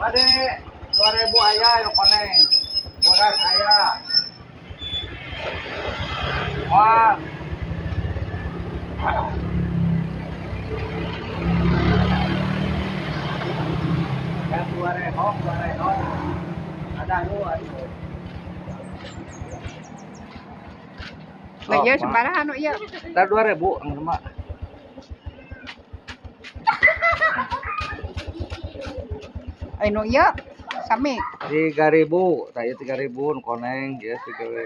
Bade 2000 aya nu koneng. Bodas aya. Wah. Yang 2000, 2000. Ada lu, aduh. Lah ieu sabaraha anu ieu? Ntar 2000 anggar mah. Anu ieu sami. 3000, tah ieu 3000 nu koneng, ieu 3000.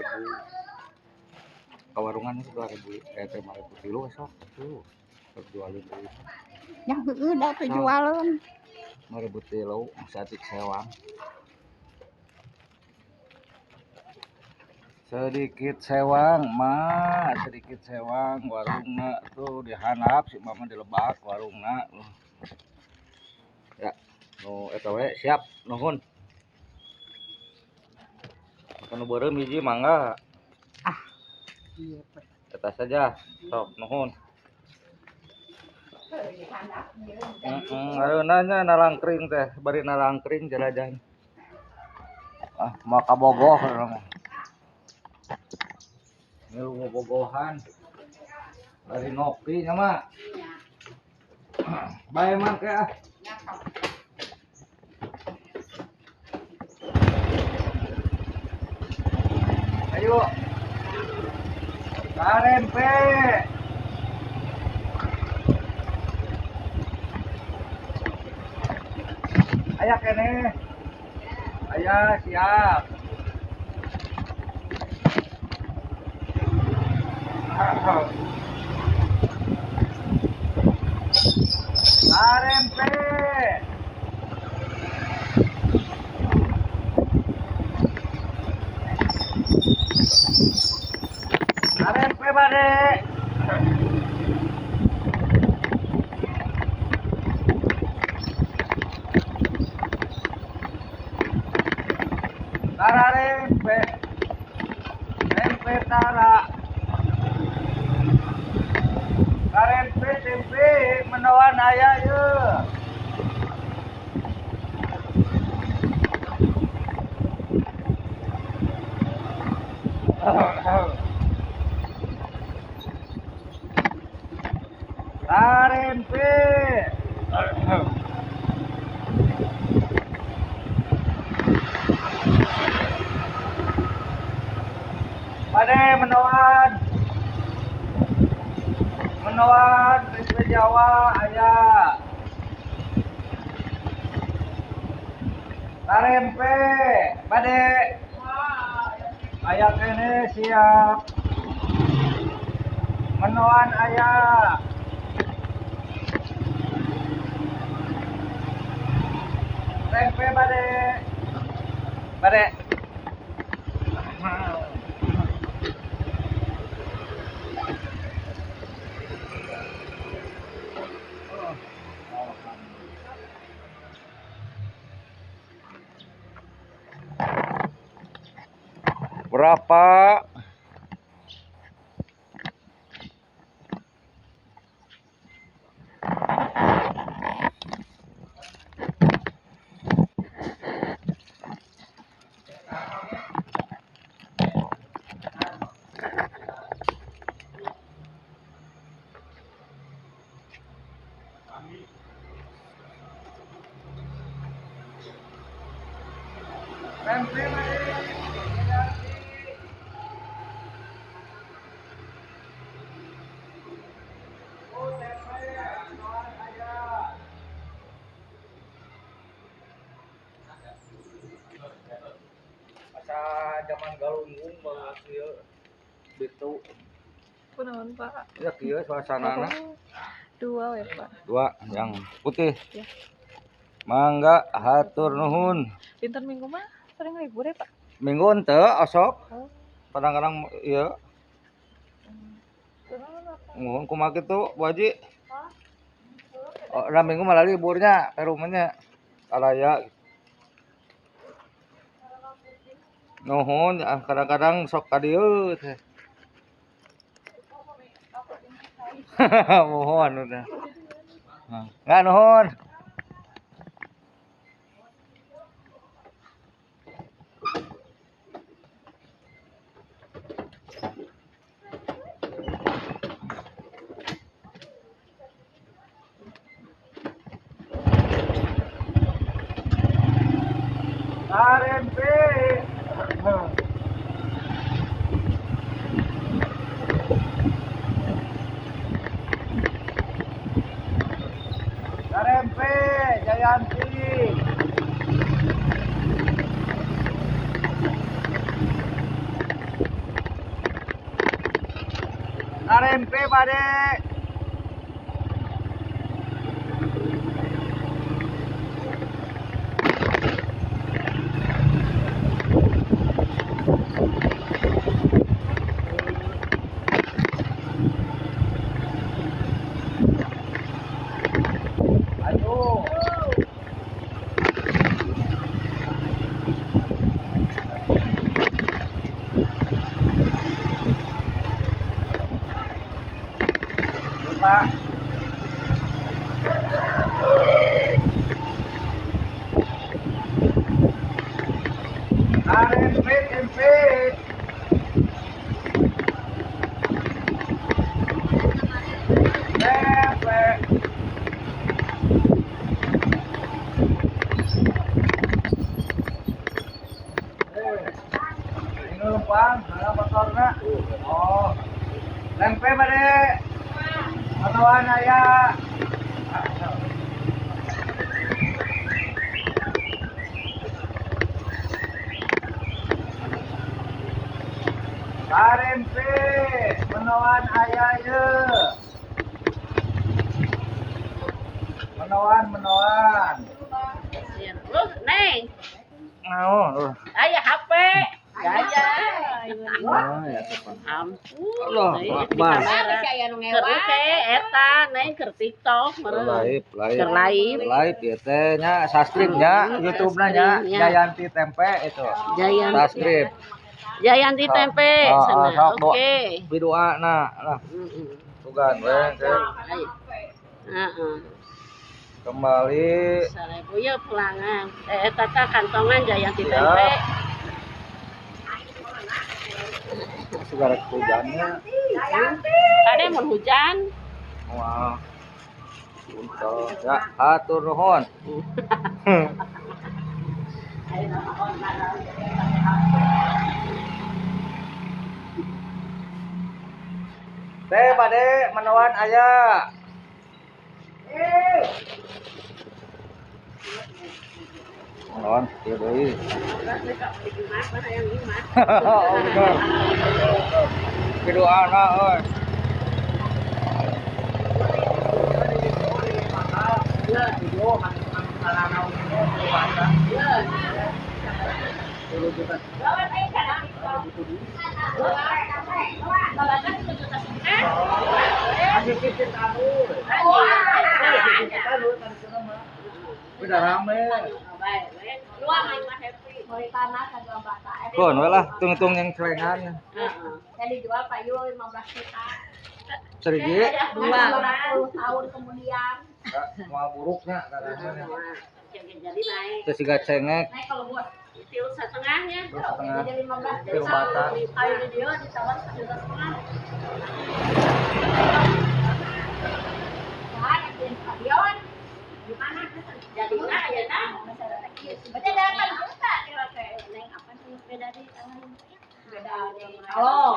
Ka warungan itu 2000, eh teh 5003 sok tuh. Jualin deui. Nya heueuh da teu jualeun. 5003 saeutik sewang. Sedikit sewang, mak, sedikit sewang warungna tuh dihandap si mama dilebak warungna. Ya, nu eta we siap, nuhun. Makan nu beureum hiji mangga. Ah. Ieu teh. Eta saja, sok nuhun. Heeh, ayeuna nya nalangkring teh, bari nalangkring jarajan. Ah, mau kabogoh urang mah. Ngilu bobogohan. Bari ngopi nya mah. Bae mah ke ah. Ayo. Karempe. Aya keneh. Aya siap. Karempe. Karempe bade. Tararempe. Tempe tara. Karempe tempe menawan aya yeuh. Karempe. Bade menawan. Menawan tempe Jawa aya. Karempe bade. Aya keneh siap. Menawan aya. Tempe bade. Bade. Berapa? Tempe bade. Oh, tempe, menawan aya. Asa zaman galunggung banget ieu. Bitu. Kunaon, Pak? Ya kieu suasanana. Oh, dua ya, Pak. Dua yang putih. Ya. Mangga hatur nuhun. Dinten Minggu mah sering libur ya, Pak? Minggu henteu osok. Oh. Kadang-kadang ieu. Nuhun kumaha kitu, Bu Haji? Oh, nah minggu malah liburnya, perumnya alaya. Nuhun, ah, kadang-kadang sok ka dieu teh. Mohon udah. Nggak nuhun. Jayanti. Tarempe bade. Ayo. Pak. Tempe, tempe. Tempe. Eh, ini lempang, ada motorna. Oh. Tempe bade. Mendoan aya. Tarempe, mendoan aya ye. Mendoan, mendoan. Lu, Neng, Naon? aya HP. Gaya. Oh, ya tepan. Ampun. Allah Akbar. Keur ke eta, Neng keur TikTok meureun. Live, live. Keur live. Live ya teh nya subscribe nya YouTube-na nya Subscribe-nya. Jayanti Tempe itu. Jayanti. Subscribe. Jayanti Tempe Ah, ah, cenah. sok, doa. Oke. Bidoa na lah. Heeh. Sugan we teh. Ayo. Heeh. Kembali 1000 ya pulangan. Eh eta tah kantongan Jayanti Siap. Tempe. Segala hujannya. Kade mun hujan. Wah. Untuk ya hatur nuhun. Teh bade mendoan aya. Mendoan ieu deui. Oh, bener. Kiduana euy. Udah rame. Kon we lah tung-tung yang celengan. Yang dijual payu 15 juta. Serigi. 20 tahun kemudian. Moal buruknya katanya. Jadi naik. Terus siga cengek Naik kalau buat Tilu setengahnya. terus setengah jadi 15 tilu juta. bata. Kayu di dia ditawar 1,5 juta. Wah, di stadion. Gimana? Jadi nah ya nah. Berarti 8 juta kira-kira. Neng apa sih beda di beda di Oh,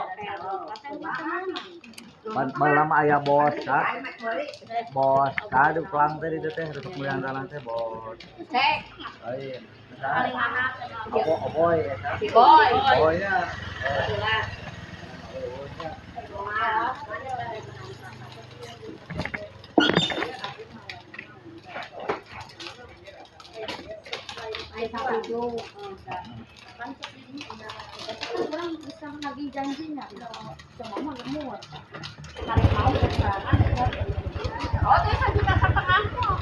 Baheula mah aya bos ka. Bos ka di pelang teh di teh resep mulian tanah teh bos. Cek, Lain. paling anak Obo oboy eta. si boy. Oboy nya. Orang bisa menagih janjinya. Cuma mau lemur. Tarik mau sekarang. Oh, itu 1,5 juta kok.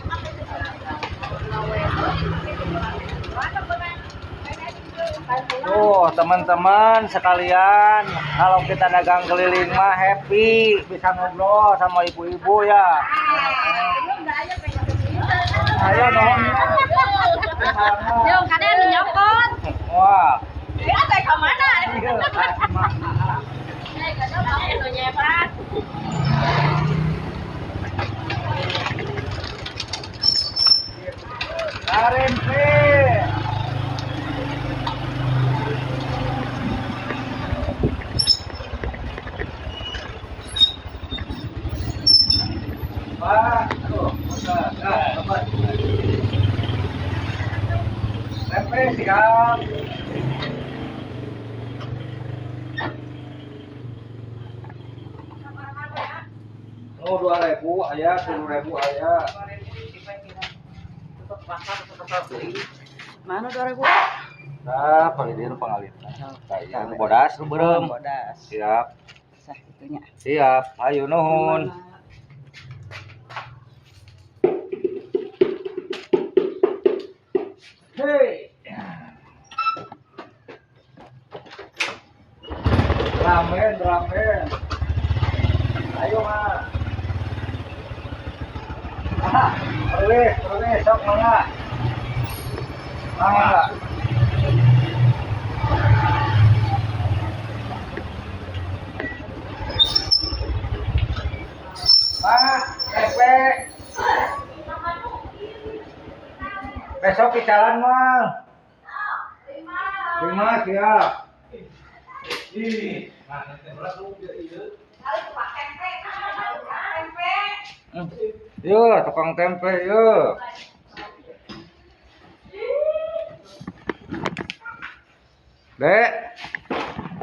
Tuh, teman-teman sekalian, kalau kita dagang keliling mah happy, bisa ngobrol sama ibu-ibu ya. Ayo dong. Yo, kadang nu nyokot. Wah. Ya, teh ka mana? Iya, kasih makan. Nu nyebat. Tarempe. Pak, aduh, udah, dah, dapat. Siap. Oh, 2.000 aya, 10.000 aya. Mana 2.000? Nah, paling dia nu pangalitna. Tah, ieu nu bodas nu beureum. Bodas. Siap. Sah itunya. Siap. Ayo nuhun. Hei. Ramen, ramen. Ayo, Ma. Ah, perwis, perwis, sok mangga. Mangga. Pak, tempe. Besok di jalan mal. 5 siap. Ih, Yo, tukang tempe yo. Dek.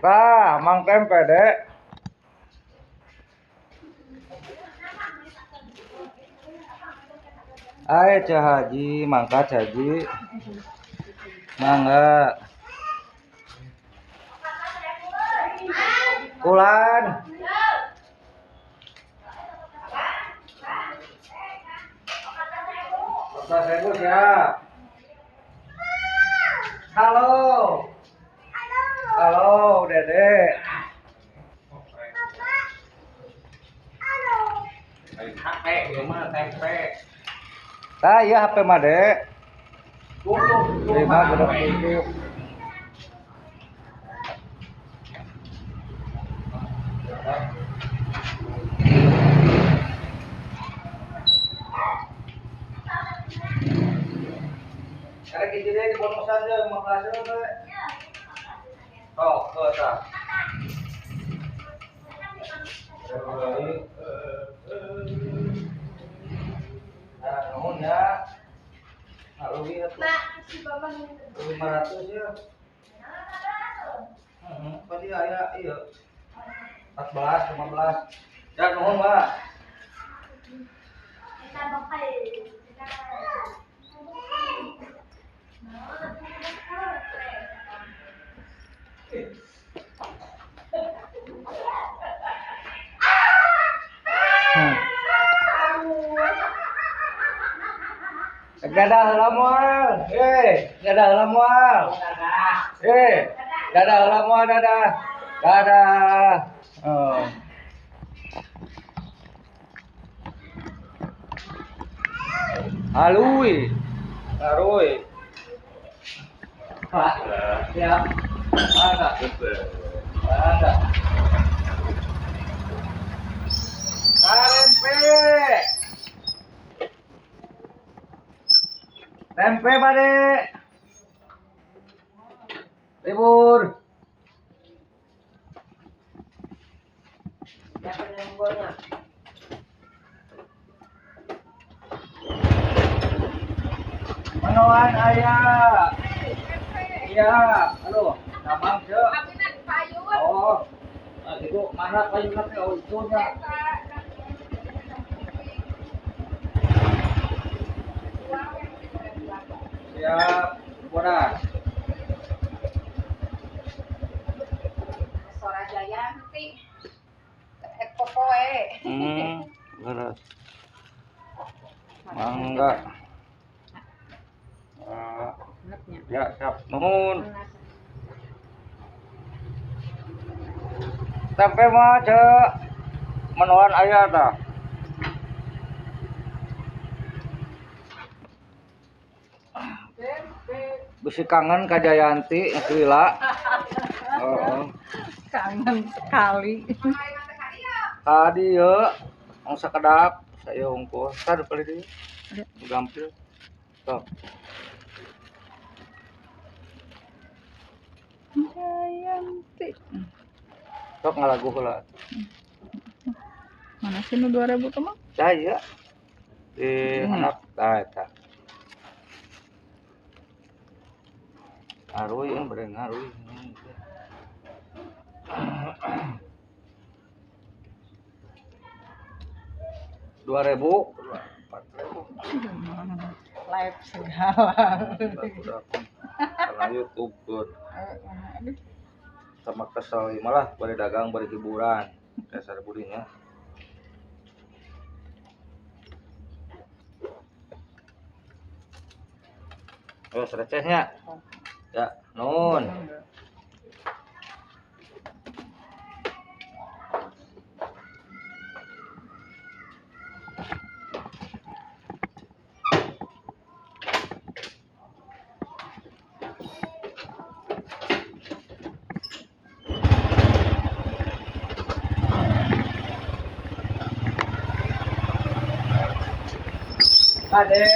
Tah, mang tempe, Dek. Ayo Cah Haji, mangkat Haji. Mangga. Kulan. 14.000 siap. Halo. Halo, Dede. HP, ieu mah tempe. Tah, iya HP mah, Dek. Tutup, 5 genep 7. Karek hiji deui di bonusan deui 15 we. Tok, tuh tah. Nah, nuhun ya. Nah, leuwih atuh. 500 ya. Heeh, pasti aya ieu. 14, 15. Ya nuhun, Mbak. Dadah heula moal. Eh, dadah heula moal. Eh, dadah heula moal, dadah. Dadah. Oh. Haluy. Haluy. Pak, siap. Mangga. Mangga. Tempe. Tempe, Pade. Libur. Menoan aya. Iya, aduh, damang ceu. Oh, ah, gitu mana payunna teh? Oh, itu nya. Siap, bodas. Sora Jayanti. Popoe. Beres. Mangga. Ah, ya, siap. Nuhun. Tempe mah, Cek. Menoan aya tah. Bisi kangen ka Jayanti geus lila. Heeh. Kangen sekali. Tadi ye, ong sakedap saya hungkul. Tah paling dieu. Gampil. Sok. Jayanti. Sok ngalagu heula. Mana sih nu 2000 tuh mah? Tah ieu. Di handap tah eta. Ngaruy eh bade ngaruy. 2.000, 4.000. Live segala. Udah karena YouTube good. Sama kesel malah bari dagang bari hiburan. Dasar budinya. Ayo recehnya. Ya, nun. Ade.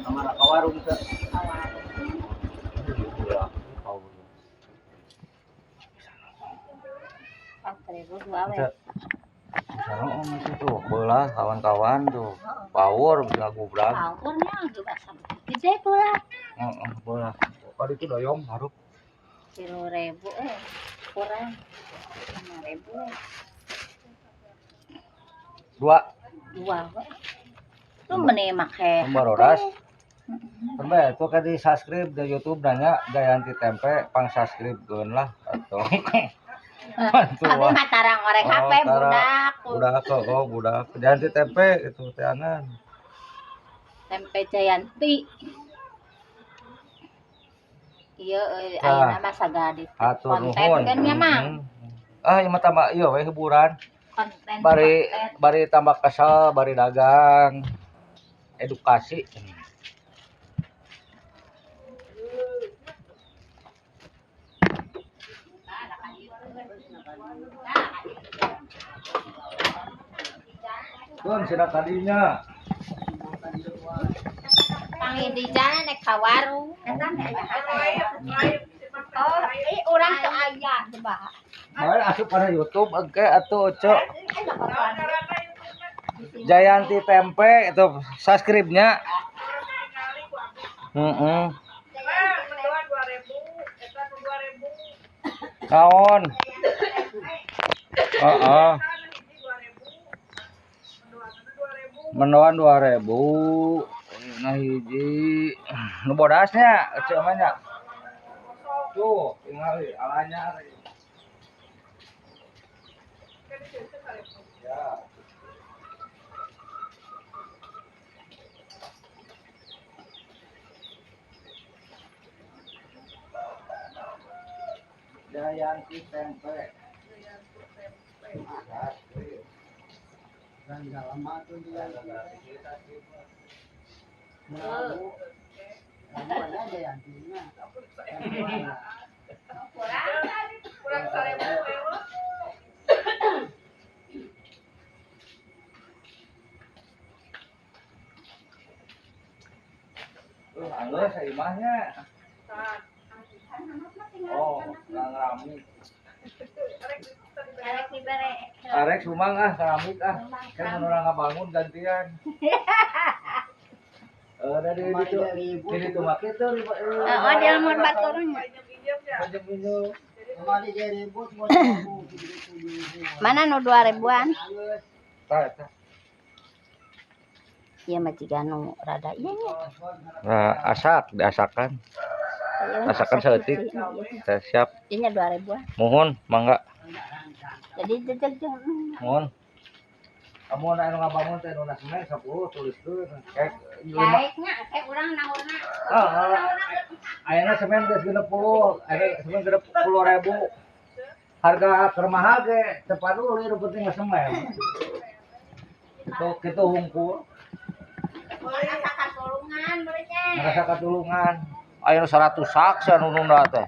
Kamana ka warung teh? 4.000 dua we. Misalnya om itu tuh belah kawan-kawan tuh power bisa gubrak. Powernya juga asa gede pula. Heeh, belah. Kali itu doyong harup. 3.000 kurang 5.000 Dua. Dua we. Lu meni make Barodas. Sampai itu kan di subscribe di YouTube nanya Jayanti Tempe pang subscribe geun lah atau bantu Abi mah tara ngorek Oh, HP tara. budak. Budak kok, oh budak. Jayanti Tempe itu teangan. Tempe Jayanti. Iya euy Tah. ayeuna mah sagala di Hatur konten nuhun. kan nya Mang. Ah, ieu mah tambah ieu we hiburan. Konten Bari konten. bari tambah kesel, bari dagang. Edukasi. Tuh, sina tadinya. Panggil di jalan naik ka warung. Oh, urang teu aya coba. Bae asup pada YouTube engke atuh cok. Jayanti Tempe itu subscribe-nya. Heeh. Naon? Heeh. Mendoan 2.000. Nah hiji nu bodasnya ceu mah nya. Tuh, tingali alanya. Ya. Jayanti Tempe. Dan nggak lama tuh dia. Merabu. Kamu ada Jayantinya. Kurang 1.000 ewa. Tuh, alus saimahnya. Oh, nggak ngeramik. Arek dibere. Arek sumang ah, keramik ah. Kan mun urang ngabangun gantian. Eh, dari itu, dari itu mah kitu ribu. Oh, dia mun baturnya. Pinjem-pinjem. Kemarin dia ribut mau seribu, 7.000. Mana nu 2.000-an? Halus. Tah, tah. Ieu mah jiga nu rada ieu nya. Nah, asak, diasakan. Asakan saeutik. Teh siap. Ieu nya 2.000-an. Mohon, mangga. Jadi jejeg jeung Mohon. Kamu anu ngabangun teh nu semen 10 tuliskeun. Kayak lima. Baiknya kayak urang naurna. Ah, ah. Ayeuna semen geus 60, ayeuna semen 60.000. Harga keur mahal ge teu paduli nu penting mah semen. Kitu kitu hungkul. Ngarasa katulungan berenya. Ngarasa katulungan. Ayeuna 100 sak sia nu nunda teh.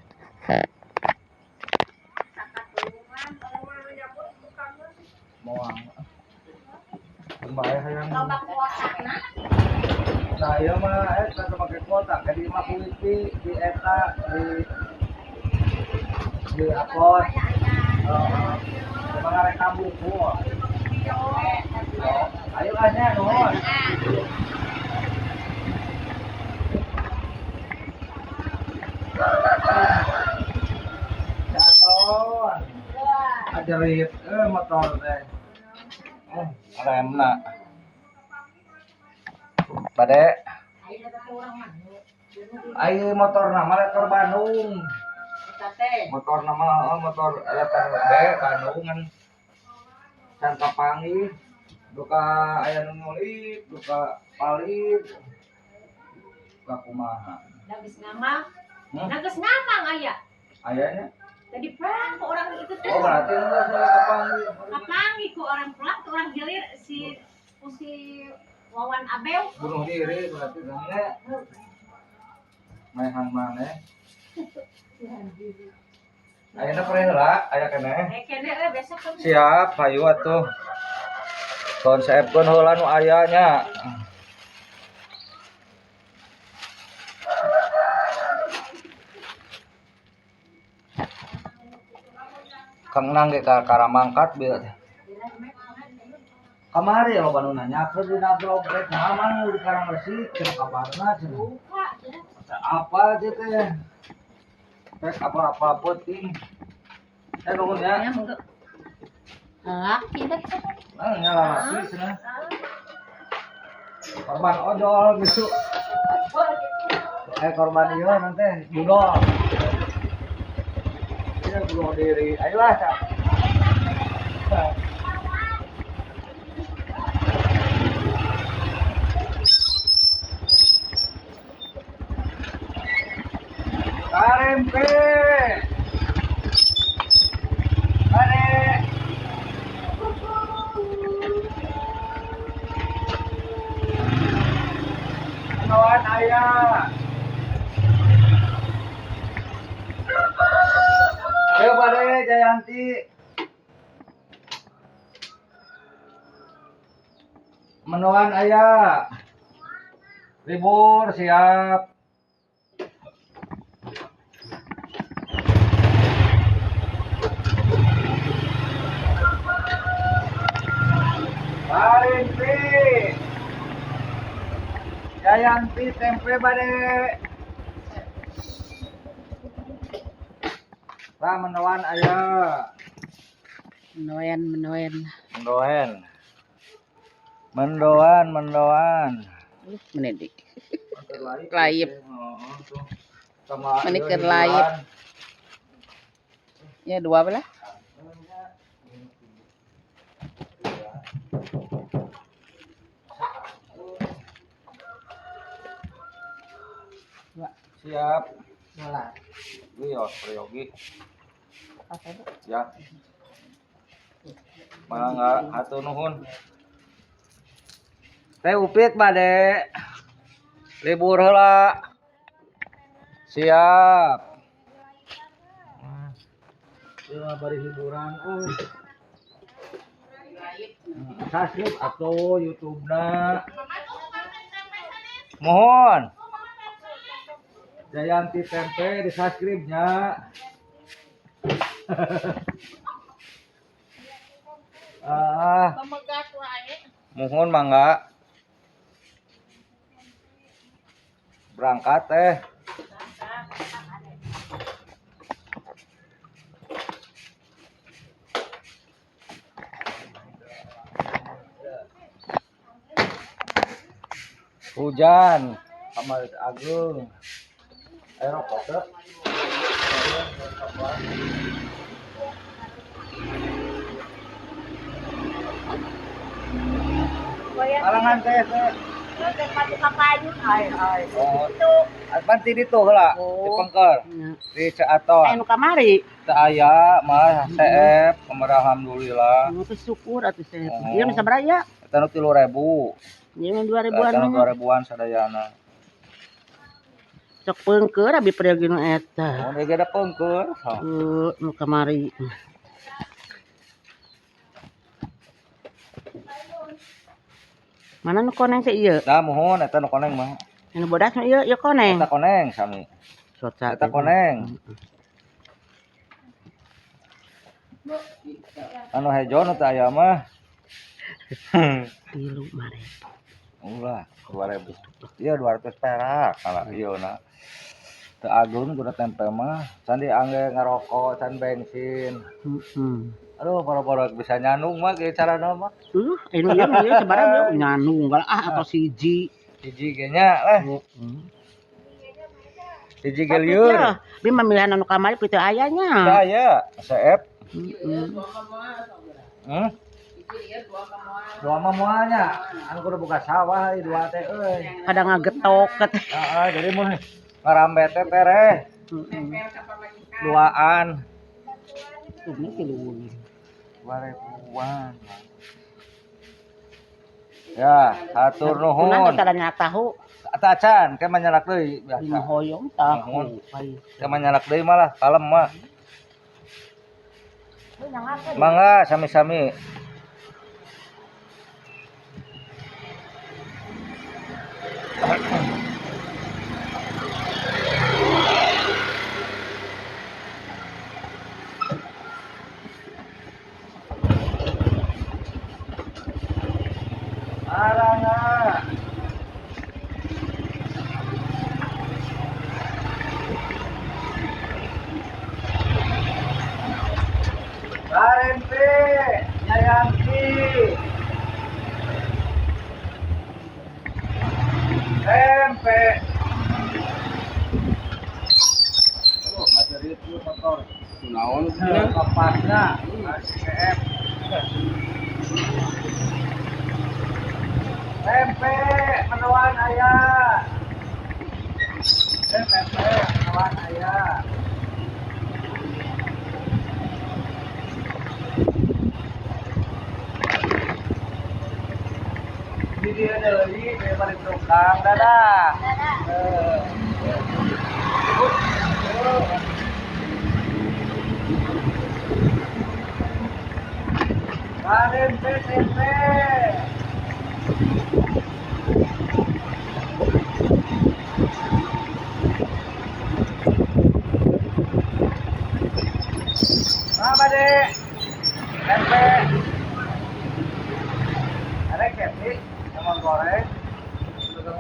Moal. Bae hayang. Loba kuotana. Nah, ieu mah eta make kuota, ka di imah kuliti, di eta, di akot. Heeh. Cuma ngarek buku. Oh, ayo ah nya nuhun. Caton. Ajarit motor teh. Remna. Bade. Ayo motor nama motor Bandung. Motor nama motor letter B Bandung kan. Can kapanggih duka aya nu ngulik, duka palit. Duka kumaha. Geus ngamang. Hmm? Nah, geus ngamang aya. Ayanya? Tadi perang ke orang itu teh. Oh berarti enggak saya kapanggih. Kapanggih ku orang pulang ke orang hilir si si Wawan Abeu. Bunuh diri berarti kan maehan maneh. Ayeuna preh heula, aya keneh. Eh kene euy besok kan. Siap, hayu atuh. Konsepkeun heula nu aya nya. Kang Nang ge ka karamangkat bieu teh. Kamari loba nu nanyakeun dina blog rek mamang nu di Karangresik cenah kabarna cenah. Buka cenah. Apa aja teh? Rek apa-apa penting. Nuhun ya. Ya mangga. Laki deh. Nah, nya lalaki cenah. Korban ojol gitu. Korban ieu nanti budol. Iya bunuh diri. Ayolah, Cak. Karempe. Kare. Kawan ayah. Ayo Bade Jayanti. Menuan ayah. Libur siap. Barinti. Jayanti tempe bade. Lah menuan ayah. Menoen, menoen. Mendoan. Mendoan, mendoan. Menedi. Layep. Sama Meni keur layep. Ya dua belah. Siap. Bola. Wios, Priyogi. Ya. Mangga hatur nuhun. Teh Upit bade. Libur heula. Siap. Ieu mah bari hiburan euy. Subscribe atau YouTube-na. Mohon. Jayanti Tempe di subscribe-nya. Ah. Mohon mangga. Berangkat teh. Hujan kamar agung. Ayo rokok teh. Alangan teh teh. Oh, Pan ti ditu heula, di pengker. Di Ceaton. Anu kamari. Teu aya mah CF, kamar alhamdulillah. Anu teh syukur atuh teh. Oh. Ieu nu sabaraha ya? Eta nu 3.000. Ieu mah 2000-an. Eta nu mah. 2000-an sadayana. Sok peungkeur abi pergi nu eta. Mun ge da pengker. So. Heuh, nu kamari. Mana nu koneng teh ieu? Nah, muhun eta nu koneng mah. Anu bodas nu ieu, ieu koneng. Eta koneng sami. Soca. Eta koneng. Anu hejo nu teu aya mah. Tilu marebu. Ulah, 2000. Iya 200 perak kalau ieu na. Teu ageung kudu tempe mah. Can diangge ngarokok, can bensin. Heeh. Aduh, boro-boro bisa nyandung mah kieu carana mah. Ini ieu mah ieu sabaraha ieu nyandung ah atau siji. Hiji ge nya lah. Heeh. Hiji ge lieur. Bi mamilihan anu kamari teu aya nya. Teu aya, seep. Heeh. Hmm? Dua mah moal nya. Anu kudu buka sawah ieu dua teh euy. Kada ngagetok teh. Heeh, jadi mun ngarambe teh tereh Heeh. duaan. Ini tilu. 2 ribuan. Ya, hatur nuhun. Kunaon teh nyak tahu? Atacan, kayak manyalak deui biasa. Lima hoyong tahu. Kayak manyalak deui malah kalem mah. Mangga sami-sami. Arangga. Barempe, Nyayanti. Tempe. Oh, ngajarin lu motor. Naon? Kopasna, CF. Tempe, menuan ayah. Tempe, menuan ayah. Ini dia deui, dia balik tukang, dadah. Dadah. Tempe, tempe. Apa dek? Tempe. Ada kepi, sama goreng.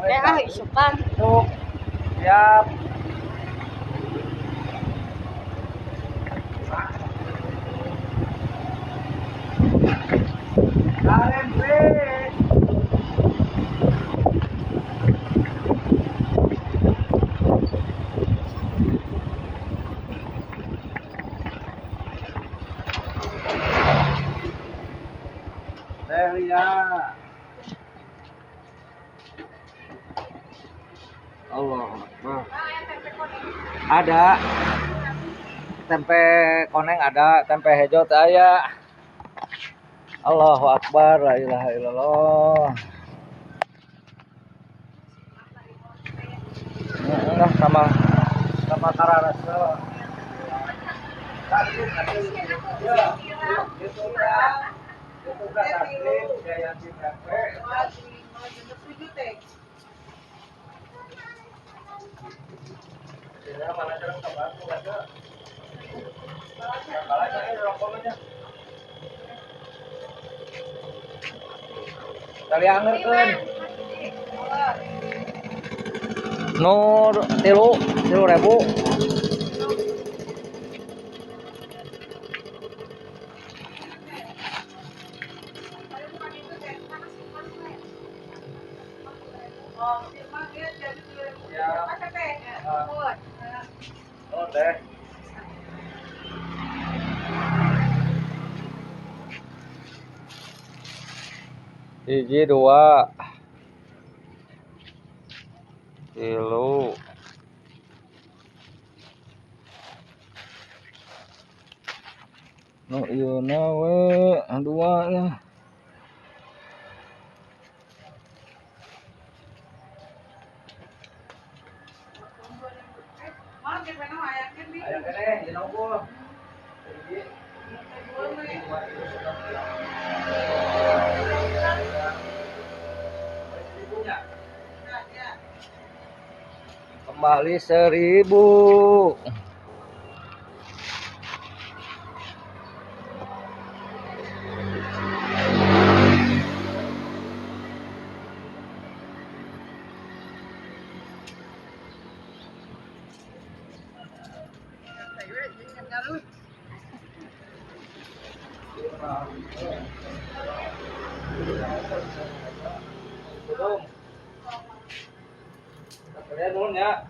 Ya, ah, isukan. Tuh, siap. Tempe. Teh Lia. Allah Akbar. Ada tempe koneng ada, tempe hejo teu aya. Allahu Akbar, la ilaha illallah. Nah, sama sama kararasa. Ya, itu ya. Itu kan asli Jayanti tempe. Ya, mana cara kebantu ada. Balanya rokoknya. Kali angerkeun. Nu tilu, 3.000. Ya. Oh, teh. Hiji, dua, tilu, nu ieu na we dua nya. Aya keneh dina unggul. Hiji, dua, tilu, kembali 1.000. Belum. Kalian nuhun ya.